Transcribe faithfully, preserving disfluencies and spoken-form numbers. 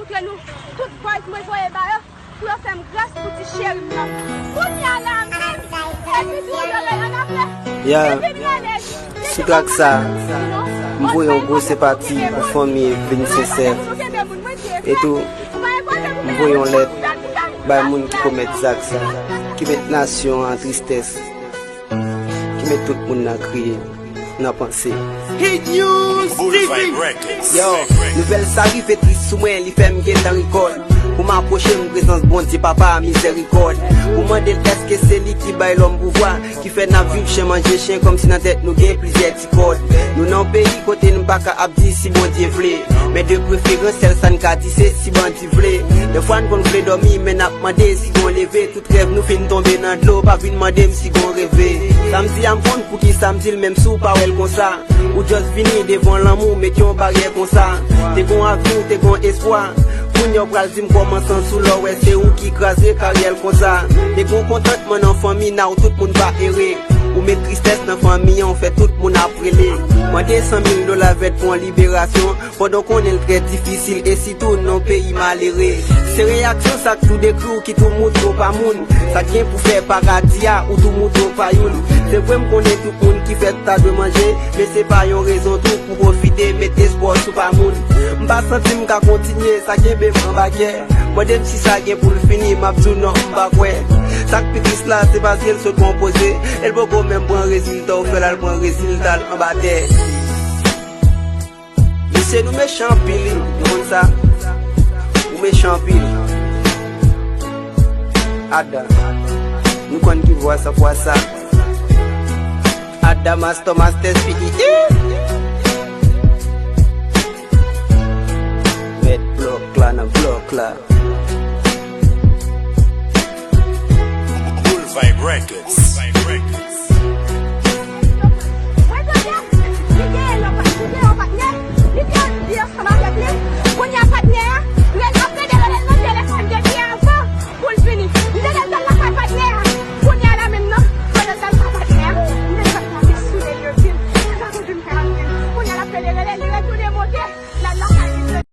Montre nou tout vòys mwen voye ba yo pou yo fè m gras pou ti cheri m nan. Kounye a la menm, epi tou yo bay ann apre. Ya, epi m rele, sou trak sa, m voye yon gwo senpati pou fanmi Vin Sensè. E tou, m voye yon lèt bay moun ki komèt zak sa, ki met nasyon an tristès, ki met tout moun nan kriye, nan panse. Hit News T V. Yo, nouvèl sa rive tris sou mwen, li fè m gentan rikòd. Pou m apwoche m prezans Bondye Papa mizèrikòd. Pou mande l èske se li ki bay lòm pouvwa, ki fè n ap viv chen manje chen kòmsi nan tèt nou gen plizyè ti kòd. Nou nan yon peyi kote n pa ka ap di si Bondye vle. Men de preferans, sèl sa n ka di se si bandi vle. Dèfwa n konn vle dòmi, men n ap mande si gon leve. Tout rèv nou fin tonbe nan dlo, pa vin mande m si gon reve. Sa m di a m konn poukisa m di l, menm si w pa wè l konsa. Ou just vini devan lanmou, met yon baryè konsa. Te gon avni, te gon espwa. Kounye a w pral di m kòman san sou lò, wè se ou ki kraze karyè l konsa. Te gon kontantman nan fanmi n a w, tout moun pa ere. Ou met tristès nan fanmi an, w fè tout moun ap rele. Mande san mil dola vèt pou yon liberasyon. Pandan w konnen l trè difisil e sitou nan yon peyi malere. Se reyaksyon sa k tou dekri w ki tou moutre w pa moun. Sa k gen pou fè paradi a, ou tou moutre w pa youn. Se vre m konnen tout moun ki fèt ta dwe manje, men se pa yon rezon tou pou pwofite met espwa w sou pa moun. M pa santi m ka kontinye, sa kenbe m anba kè. Mande m si sa gen pou l fini, m ap di w non, m pa kwè. Sa k pi tris la, se paske l sot pran poze. E l poko menm pran rezilta, w fè l al pran rezilta l anba tè. Mesye, nou mechan anpil, wi, nou konn sa. Nou mechan anpil. Ada, nou konn ki vwa sa fwa sa. Ada Master, Master P E E. Mèt blòk la nan blòk la. Bull Vibe Records.